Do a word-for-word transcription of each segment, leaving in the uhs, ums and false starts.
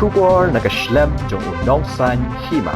Khubor na ka shlem jong u Nongsaiñ Hima.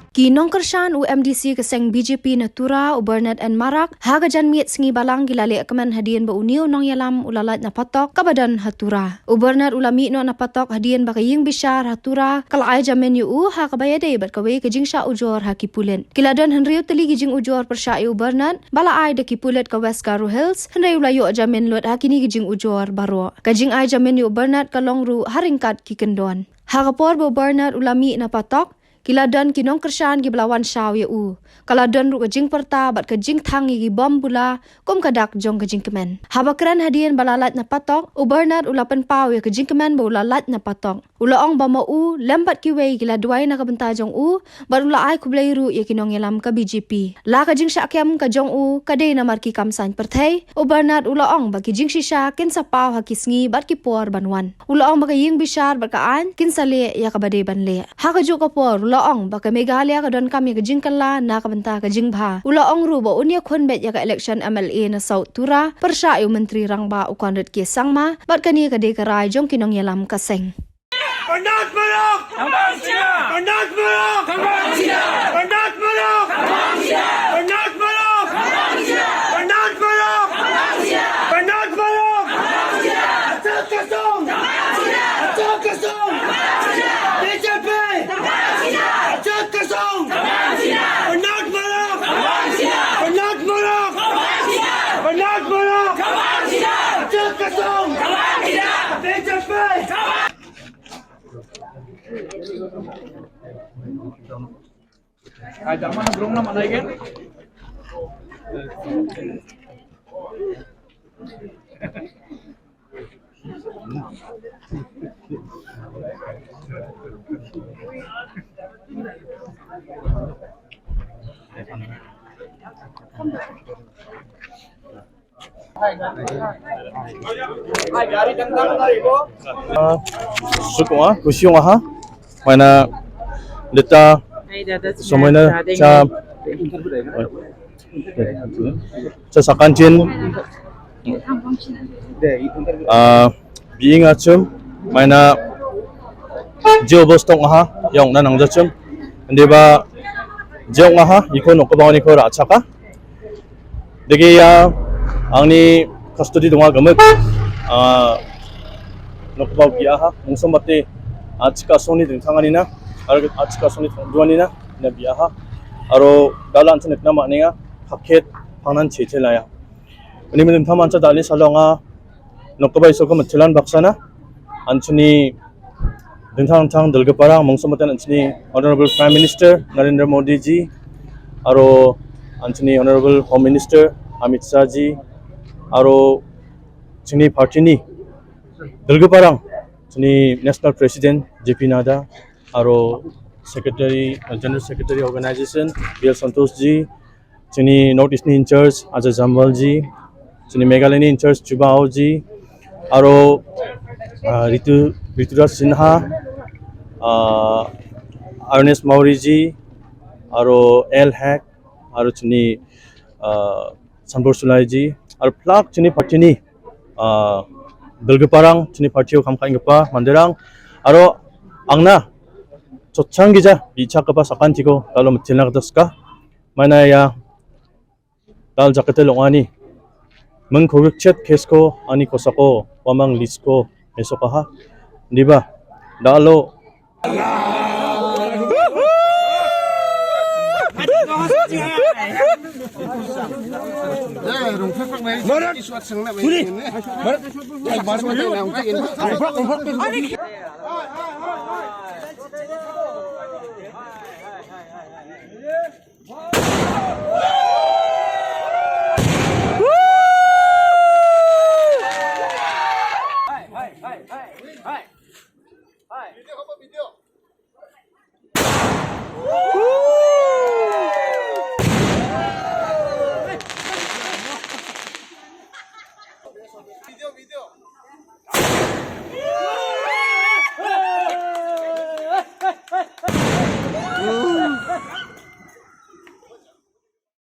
Ki nongkyrshan u M D C ka seng B J P na Tura, u Bernard N Marak, ha ka janmiet sngi Balang ki la lehkmen hadien ba une u nongïalam u la lait na patok kaba don ha Tura. U Bernard u la mih noh na patok hadien ba ka ïing bishar ha Tura ka la ai jamin ïa u ha kaba ïadei bad kawei ka jingshah ujor ha ki pulit. Ki la don hynriew tylli ki jingujor pyrshah ïa u Bernard ba la ai da ki pulit ka West Garo Hills, hynrei u la ïoh jamin lut ha kine ki jingujor baroh. Ka jingai jamin ïa u Bernard ka long ruh ha ryngkat ki kyndon. Ha ka por ba u Bernard u la mih na patok, ki la don ki nongkyrshan kiba la wan shaw ïa u. Ka la don ruh ka jingpyrta bad ka jingthang ïa ki bom bula kum ka dak jong ka jingkmen. Haba kren hadien ba la lait na patok, u Bernard u la pynpaw ïa ka jingkmen ba u la lait na patok. U la ong ba ma u lem bad kiwei ki la duwai na ka bynta jong u, bad u la ai khublei ruh ïa ki nongïalam ka B J P. La ka jingshah kem ka jong u ka dei namar ki kam saiñ pyrthei, u Bernard u la ong ba ki jingshisha kin sa paw ha ki sngi bad ki por ban wan. U la ong ba ka ïing bishar bad ka aiñ kin sa leh ïa kaba dei ban leh. Ha kajuh ka por u la ong ba ka Meghalaya ka donkam ïa ka jingkylla na ka bynta ka jingbha. U la ong ruh ba un ïakhun beit ïa ka election M L A na South Tura pyrshah ïa u Myntri Rangbah u Conrad K Sangma, bad kane ka dei ka rai jong ki nongïalam ka seng. Bernard Marak! Bernard Marak! Bernard Marak! Attack ka song! Attack ka song! B J P! Attack ka song! Bernard Marak! Bernard Marak! Bernard Marak! Attack ka song! B J P! Ah, suk ong ah, khushi ong ah, ha. Maina data, somoina cha, cha sakan chin. Ah, being achum, maina jeo bos tong ah, ïong na nang jachum. Ande ba jeo ah, iko nok ba iko ra chaka. Degi ya, angni custody dong ah gamuk. Ah, nok ba biya ha, mungsom bate, achika soni ding thangani na, ar achika soni thangduani na, na biya ha. Aro dalan chenek na ma ninga, hakhet, pangnan cheche laya. Ini milim thaman cha dali salonga, nok ba iso ko mathilan baksana, anchuni Dingthang dingthang dulgapara mungsom bate anchuni Honorable Prime Minister Narendra Modi ji, aro anchuni Honorable Home Minister Amit Shah ji, aro chini party ni dulgapara chini National President J P Nadda, aro Secretary, uh, General Secretary Organization B L Santosh ji, chini North East ni in charge Ajay Jambal ji, chini Meghalaya ni in charge Chuba Aung ji, aro, ah, Ritu, Rituraj Sinha, ah, Ernest Mawrie ji, aro L Hek, aro chini, ah, Sanbor Sulai ji, aro phlak chini party ni, ah, dulgapara chini party o kam kaiñ gapa manderang, aro angna chochang gija bichak gapa sakan tiko kalo metil na kata ska. Mana ya, dal jakete long ani. Mengko rikchet kesko ani kosako, wamang lisko, mesokaha. Diba, dalo.